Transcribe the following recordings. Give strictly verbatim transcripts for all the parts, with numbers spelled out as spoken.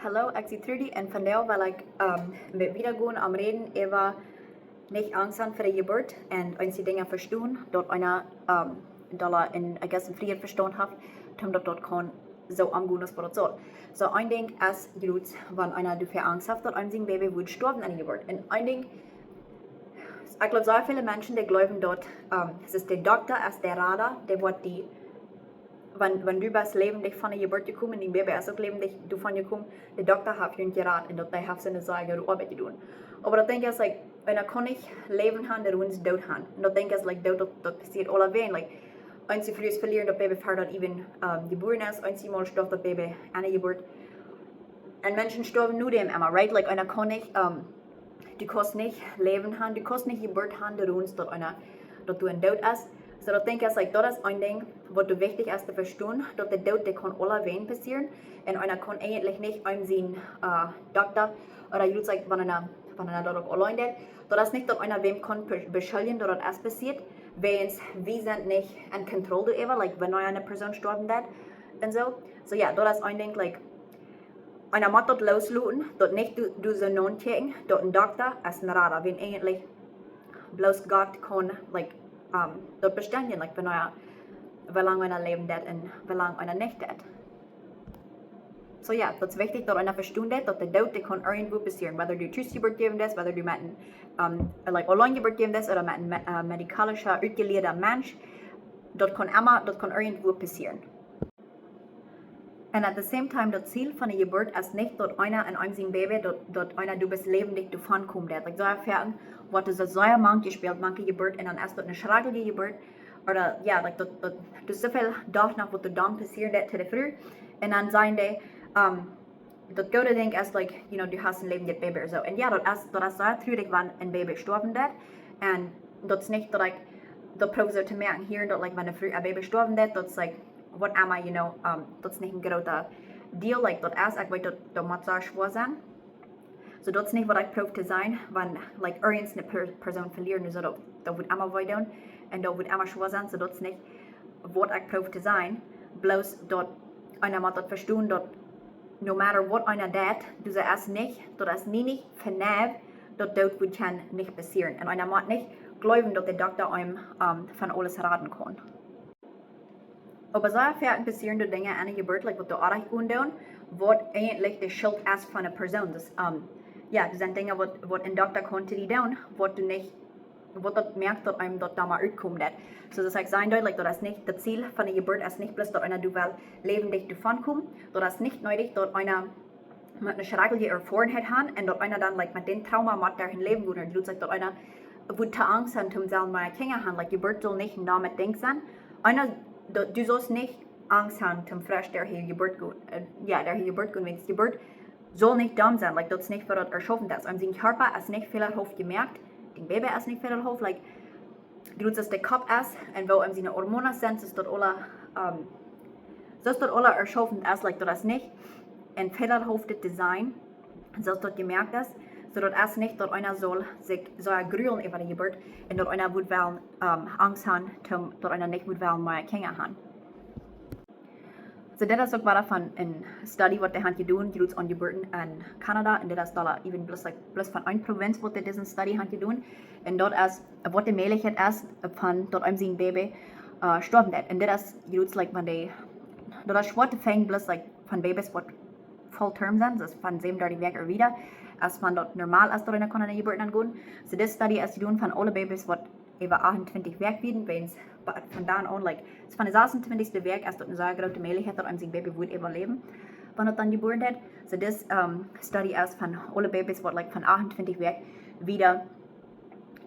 Hallo, ekj sie Trudy un vondoag well ekj, ähm, met wieda gonen om räden äwa nich Angst han fa de Jeburt un eenje Dinja vestonen, daut eena, ähm, dolla un, I guess, een friet Vestaunt haft, om daut daut kaun soo aungonen aus waut daut saul. Soo, een Dinkj es jrots, wan eena doafäa Angst haft, daut eenem sien Baby woat stoawen en de Jeburt. Un een Dinkj, ekj jleew, soo väle Menschen, dee jleewen daut, ähm, et es de Dokta, es de Rada, dee woat die, wan, wan du best läwendich von de Jeburt jekomen, dien Baby es uk läwendich doavon jekomen, de Dokta haft junt jerat un daut dee haft siene Sach jedonen. Oba daut Dinkj es, like, eena kaun nich Läwen han, doa woat eena doot han. Un daut Dinkj es, like, doot, daut, daut passieet aulawäajen. Like, eenje Frues velieren daut Baby ver daut even, ähm, jebuaren es, eenjemol stoaft daut Baby aun de Jeburt. Un Menschen stoawen no däm emma, right? Like, eena kaun nich, ähm, du kaust nich Läwen han, du kaust nich Jeburt han, doa woat eena, daut doa een Doot es. Soo, daut Dinkj es, like, daut es een Dinkj, waut doa wichtich es to vestonen, daut de Doot, dee kaun aulawäajen passieren. Un eena kaun eejentlich nich eenem sien, äh, Dokta, ooda jrots, like, wan eena, wan eena daut uk auleen deit, daut es nich daut eena wäm kaun be-, beschuljen daut daut es passieet, wiels wie sent nich en Kontroll doaräwa, like, wan eene Persoon stoawen deit un soo. Soo, jo, daut es een Dinkj, like, eena mott daut loosloten, daut nich du, du soo nonkjikjen, daut een Dokta es een Rada, wan eejentlich bloos Gott kaun, like, ähm, daut bestemmjen, like, wan eena, woo lang eena läwen deit un woo lang eena nich deit. Soo, jo, daut es wichtich, daut eena vestonen deit, daut de Doot, dee kaun irjentwua passieren. Whether du tus Jeburt jäwen deist, whether du met een, ähm, like, auleen Jeburt jäwen deist, ooda met een me-, äh, medikalischa, utjelieeda Mensch, daut kaun emma, daut kaun irjentwua passieren. And at the same time, daut Ziel von de Jeburt es nich daut eena en eenem sien Baby, daut, daut eena doa best läwendich doavon komen deit. Like, soo väl, woat doa soo sea mank jespält, mank de Jeburt, un dan es daut eene schrakjelje Jeburt, ooda, jo, like, daut, daut, doa es soo väl Doag noch waut doa dan passieren deit to de Fru. Un dan sajen dee, ähm, daut goode Dinkj es, like, you know, du hast een läwendjet Baby ooda soo. Un jo, daut es, daut es sea trurich, wan een Baby stoawen deit. Un daut es nich daut ekj daut proow soo to moaken hia, daut, like, wan eene Fru äa Baby stoawen deit, daut es, like, whatever, you know, ähm, daut es nich een groota Deal, like, daut es, ekj weet daut, daut mott sea schwoa sennen. Soo, daut es nich waut ekj proow to sajen, wan, like, irjent eene Per-, Persoon velieren, soo daut, daut woat emma wee doonen un daut woat emma schwoa sennen, soo daut es nich waut ekj proow to sajen, bloos daut eena mott daut vestonen, daut no matter what eena deit, daut es nich, daut es nie nich verneiw, daut daut woat kjennen nich passieren. Un eena mott nich jleewen daut de Dokta eenem, ähm, von aules raden kaun. Oba sea foaken passieren doa Dinja aun de Jeburt, like, waut doa oajch gonen doonen, waut eejentlich de Schult es von eene Persoon. Dus, ähm, jo, doa sent Dinja waut, waut een Dokta kaun to die doonen, waut du nich, waut daut moakt daut eenem daut dan mau utkomen deit. Soo, daut ekj sajen deed, like, daut es nich, daut Ziel von de Jeburt es nich bloos daut eena doa well läwendich doavon komen. Daut es nich needich daut eena mott eene schrakjelje Erfoarenheit han un daut eena dan, like, met dän Trauma mott derch daut Läwen gonen. Daut sajcht, daut eena woat to Angst han, om selfst mau Kjinja han. Like, Jeburt saul nich een doamet Dinkj sennen. Eena, daut, du saust nich Angst han, om fresch derch de Jeburt gonen. Äh, jo, derch de Jeburt gonen, wiels Jeburt saul nich domm sennen. Like, daut es nich waut daut erschaufen es. Un dien Kjarpa es nich fälahauft jemoakt. Dien Baby es nich fälahauft. Like, jrots aus de Kopp es un woo am siene Hormonen sent, soo daut aules, ähm, soo daut aules erschaufen es, like, daut es nich een fälahauft Design, soo daut jemoakt es, soo daut es nich daut eena saul sikj soo grulen äwa de Jeburt un daut eena woat wellen, ähm, Angst han, om, daut eena nich woat wellen mau Kjinja han. Soo, dit es uk wada von eene Studie waut dee han jedonen, jrots aun Jeburten en Kanada. Un dit es doa even bloos, like, bloos von eene Provinz waut dee dise Studie han jedonen. Un daut es, waut de Mäajlichkjeit es, von daut eenem sien Baby, äh, stoawen deit. Un dit es jrots, like, wan dee, daut es schwoa to finjen, bloos, like, von Babys waut full term sent, dus von säwenundartich Wäakj ooda wieda, es wan daut normal es, daut eena kaun aun de Jeburt aungonen. Soo, dise Studie es jedonen von aule Babys waut äwa achtuntwintich Wäakj wieren, wiels, von dan aun, like, es von de sasuntwintichste Wäakj es daut eene sea groote Mäajlichkjeit, daut eenem sien Baby woat äwaläwen, wan daut dan jebuaren woat. Soo, dise, ähm, Studie es von aule Babys waut, like, von achtuntwintich Wäakj wieda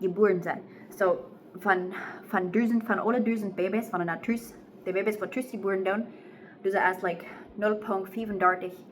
jebuaren sent. Soo, von, von dusent, von aule dusent Babys, von de Natur, de Babys waut tus jebuaren doonen, dusent es, like, null Punkt fiefundartich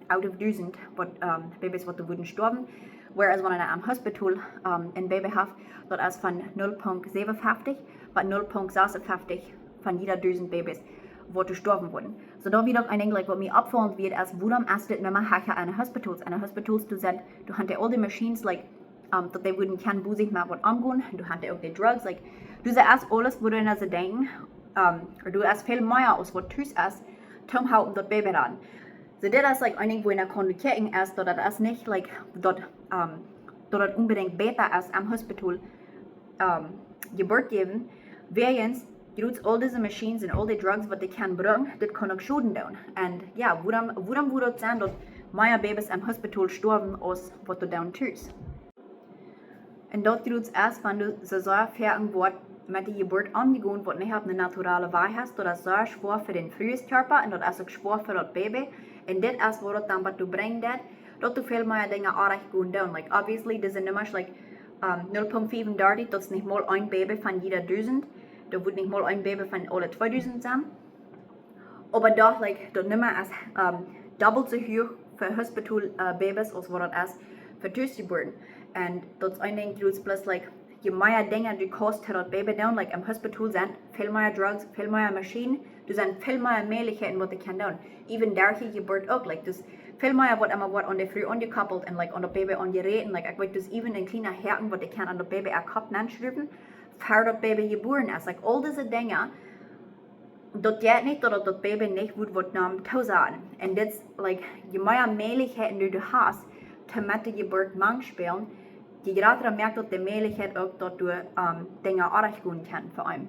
out of dusent waut, ähm, Babys waut doa wudden stoawen. Whereas wan eena aum Hospital, ähm, een Baby haft, daut es von null Punkt säwenunfeftich bat null Punkt sasunfeftich von jieda dusent Babys waut doa stoawen wudden. Soo, daut wia uk een Dinkj, like, waut mie oppfaulent wia, es, wuarom es dit Numma hecha aun de Hospitals? Aun de Hospitals, doa sent, doa han dee aul de machines, like, ähm, daut dee wudden kjennen bosich met waut omgonen, doa han dee uk de Drugs, like, doa es aules, wua eena soo denkjen, ähm, doa es väl mea aus waut tus es, toom halpen daut Baby raden. So dit es like een Dinkj wua eena kaun kjikjen es daut daut es nich like daut, um, daut daut onbedinjt bäta es aum Hospital, um, Jeburt jäwen, wäajens jrods aul dise machines un aul dee drugs waut dee kjennen brucken, dit kaun uk Schoden doonen. Un jo, wuarom, wuarom wudd daut sennen daut mea Babys aum Hospital stoawen aus waut doa doonen tus? Un daut jrods es wan doa soo sea foaken woat met de Jeburt omjegonen waut nich opp ne naturale Wajch es, daut es sea schwoa fa dän Frueskjarpa un daut es uk schwoa fa daut Baby. Un dit es waut daut dan waut doa brinjen deit, daut doa väl mea Dinja orrajcht gonen doonen. Like obviously dise Nummasch like, um, null Punkt fiefundartich, daut es nich mol een Baby von jieda dusent. Doa woat nich mol een Baby von aule tweedusent sennen. Oba doch like daut Numma es, um, dobbelt soo huach fa Hospital, uh, Babys aus waut daut es fa Tusjeburten. Un daut es een Dinkj jrods, plus like je mea Dinja du kaust to daut Baby doonen, like aum Hospital sent väl mea drugs, väl mea machines, doa sent väl mea Mäajlichkjeiten waut dee kjennen doonen. Even derch de Jeburt uk, like dus väl mea waut emma woat aun de Fru aunjekoppelt un like aun daut Baby aunjeräden. Like ekj weet dus even een kjliena Häaken waut dee kjennen aun daut Baby äa Kopp nenschruwen, ver daut Baby jebuaren es. Like aul dise Dinja, daut jeit nich daut daut Baby nich woat waut nom toosaten. Un dit es like, je mea Mäajlichkjeiten du, du hast to met de Jeburt mank spälen, je jrata moakt daut de Mäajlichkjeit uk daut doa, um, Dinja orrajcht gonen kjennen fa eenem.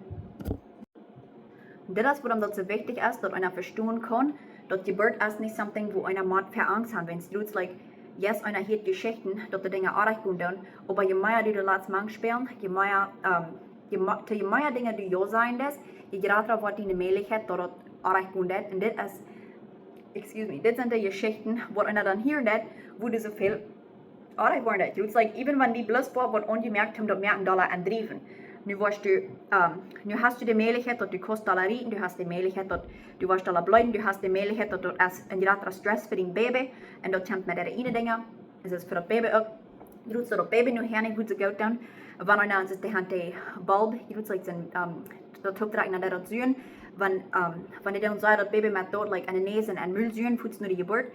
Dit es wuarom daut soo wichtich es daut eena vestonen kaun daut Jeburt es nich something wua eena mott fa Angst han, wäajens jrods like, yes, eena hieet Jeschichten daut de Dinja orrajcht gonen doonen, oba je mea du doa latst mank spälen, je mea, um, je ma-, to je mea Dinja du jo sajen deist, je jrata woat diene Mäajlichkjeit daut daut orrajcht gonen deit. Un dit es, excuse me, dit sent de Jeschichten waut eena dan hieren deit, wua doa soo väl orrajcht woaren deit. Jrods like even wan die bloos woat waut aunjemoakt om daut moaken dolla aundriewen. Nu woascht du, um, nu hast du de Mäajlichkjeit daut du kaust dolla rieten, du hast de Mäajlichkjeit daut du woascht dolla bleeden, du hast de Mäajlichkjeit daut daut es een jratra Stress fa dien Baby. Un daut kjemt met de eene Dinja, es es fa daut Baby uk. Jrods daut Baby nu hia nich woat soo goot doonen, wan eena ons es de Haunt de Bulb, jrods like sien, um, daut Hoop drekjen no daut Suen, wan, um, wan dee dan soo daut Baby met daut like aun de Näs un Mul suen fuaz no de Jeburt.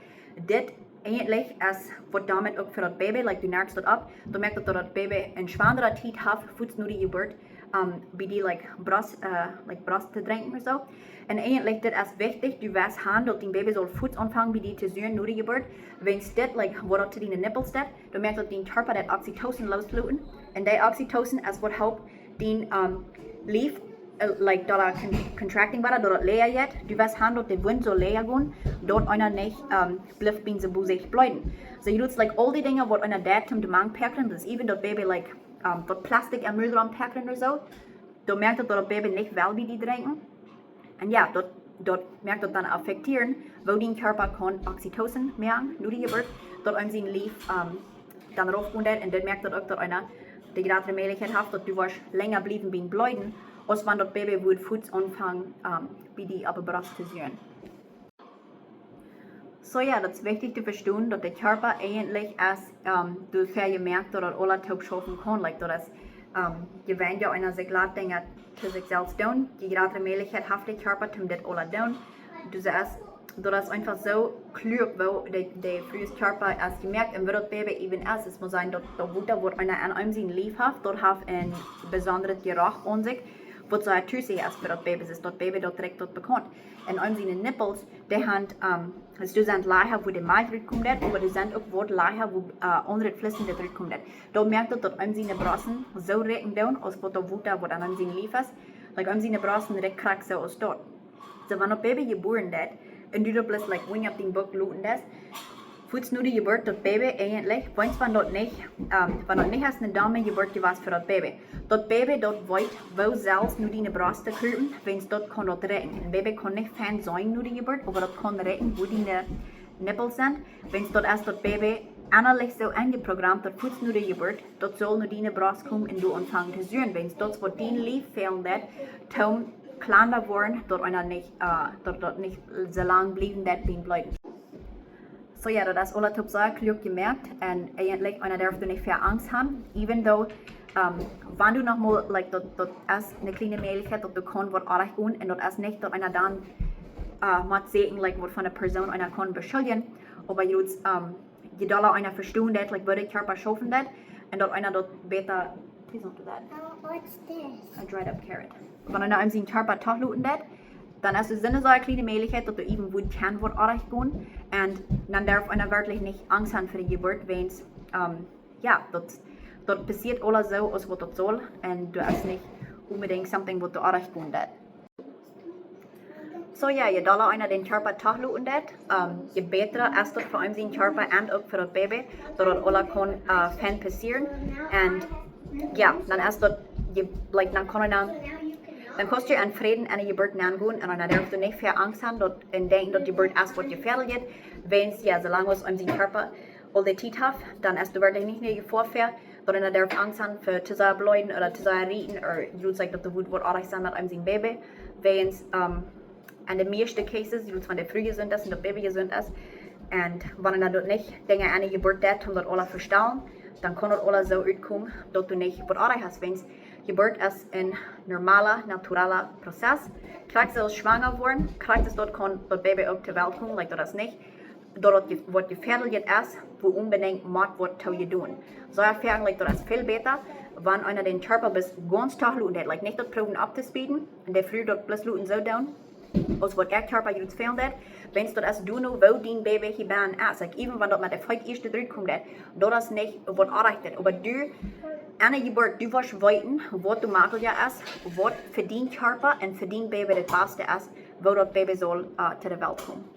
Dit eejentlich es waut doamet uk fa daut Baby, like du nerkst daut opp, daut moakt daut daut Baby ne schwandra Tiet haft fuaz no de Jeburt, um, bie die like Brost, uh, like Brost to drinkjen ooda soo. Un eejentlich dit es wichtich, du west han daut dien Baby saul fuaz aunfangen bie die to suen no de Jeburt, wäajens dit like waut daut to diene Nippels deit, daut moakt daut dien Kjarpa daut Oxytocin loosloten. Un daut Oxytocin es waut halpt dien, um, Lief, uh, like daut daut con-, contracting wada, daut daut läaja jeit. Du west han daut de Wund saul läaja gonen, daut eena nich, um, blift bie sikj bleeden. So jrods like aul dee Dinja waut eena deit om de mank päakren, dus even daut Baby like, um, daut Plastik em Mul rom päakren ooda soo, daut moakt daut daut Baby nich well bie die drinkjen. Un jo, daut, daut moakt daut dan affektieren woo dien Kjarpa kaun Oxytocin moaken no de Jeburt, daut eenem sien Lief, um, dan rauf gonen deit. Un daut moakt daut uk daut eena de jratre Mäajlichkjeit haft daut du woascht lenja bliewen bie bleeden, aus wan daut Baby wudd fuaz aunfangen, um, bie die oppe Brost to suen. So jo, daut es wichtich to vestonen daut de Kjarpa eejentlich es, um, doafäa jemoakt daut daut aula toop schaufen kaun, like daut es, um, je weinja eena sikj lat Dinja to sikj selfst doonen, je jratre Mäajlichkjeit haft de Kjarpa om dit aula doonen. Dus es, daut es eenfach soo kluak woo de, de Frues Kjarpa es jemoakt un woo daut Baby even es. Es mott sennen daut daut Wota waut eena aun eenem sien Lief haft, daut haft een besondret Jeroch aun sikj, waut soo tusich es fa daut Baby, es daut Baby daut rikjt daut bekaunt. Un eenem siene Nippels, dee han, um, es doa sent Lajcha wua de Malkj rutkomen deit, oba doa sent uk waut Lajcha wua, uh, aundret Flissjet rutkomen deit. Daut moakt daut daut eenem siene Brosten soo rikjen doonen aus waut daut Wota waut aun eenem sien Lief es. Like eenem siene Brosten rikjt krakjt soo aus daut. So wan daut Baby jebuaren deit un du daut bloos like wing opp dien Buck loten deist, fuaz no de Jeburt daut Baby eejentlich, wäajens wan daut nich, um, wan daut nich es ne domme Jeburt jewast fa daut Baby. Daut Baby daut weet woo selfst no diene Brost to krupen, wäajens daut kaun daut rikjen. Een Baby kaun nich fein seenen no de Jeburt, oba daut kaun rikjen wua diene Nippels sent, wäajens daut es daut Baby ennalich soo enjeprogrammeet daut fuaz no de Jeburt daut saul no diene Brost komen un doa aunfangen to suen, wäajens daut es waut dien Lief fälen deit toom kjlanda woaren, daut eena nich, uh, daut daut nich soo lang bliewen deit bie bleeden. So jo, daut es aula toop sea kluak jemoakt un eejentlich eena darf doa nich väl Angst han, even though, um, wan du noch mol, like daut, daut es ne kjliene Mäajlichkjeit daut doa kaun waut orrajcht gonen un daut es nich daut eena dan, uh, mott sajen like waut fa ne Persoon eena kaun beschuldjen, oba jrods, um, je dolla eena vestonen deit like woo de Kjarpa schaufen deit un daut eena daut bäta, please don't do that. Oh, what's this? A dried up carrot. Wan eena eenem sien Kjarpa toloten deit, Dan es doa soone sea kjliene Mäajlichkjeit, daut doa irjentwaut kaun waut orrajcht gonen. Un dan darf eena werkjlich nich Angst haben fa de Jeburt, wiels, ähm, jo, daut, daut passieet aules soo aus waut daut saul. Un daut es nich onbedinjt something waut doa orrajcht gonen deit. Soo jo, je dolla eena dän Kjarpa toloten deit, ähm, je bäta es daut fa eenem sienen Kjarpa un uk fa daut Baby, daut daut aules kaun, äh, fein passieren. Un jo, dan es daut, je, like, dan kaun eena, dan kaust du en Fräd enne Jeburt nengonen un dan darfst du nich fa Angst haben, daut, un denkjen, daut de Jeburt es waut jefäadeljet, wiels jo, soo lang aus eenem sien Kjarpa aul de Tiet haft, dan es doa werkjlich nich ne Jefoa fa, daut eena darf Angst haben fa to sea bleeden ooda to sea rieten ooda, jie weeten, like, daut doa woat waut orrajcht sennen met eenem sien Baby, wiels, ähm, en de mieeschte cases, jie weeten, wan de Fru jesunt es un daut Baby jesunt es. Un wan eena daut nich, Dinja enne Jeburt deit, om daut aules to vestalen, dan kaun daut aules soo utkomen, daut du nich waut orrajcht hast, wiels Jeburt es een normala, naturala Prozess. Krakjt soo aus schwanga woaren, krakjt soo daut kaun daut Baby uk to Welt komen, like, daut es nich, daut daut je-, waut jefäadeljet es, wua onbedinjt mott waut to jedonen. Soo, jo, werkjlich, daut es väl bäta, wan eena dän Kjarpa bloos gaunz toloten deit, like, nich daut proowen auftospieden, un de Fru daut bloos loten soo doonen, aus waut äa Kjarpa jrod fälen deit, wiels daut es, du nu, woo dien Baby hia bennen es. Like, even wan daut met de Feet ieescht rutkomen deit, daut es nich waut orrajcht deit. Oba du, enne Jeburt, du woascht weeten, waut doa mäajlich es, waut fa dien Kjarpa un fa dien Baby daut baste es, woo daut Baby saul, äh, to de Welt komen.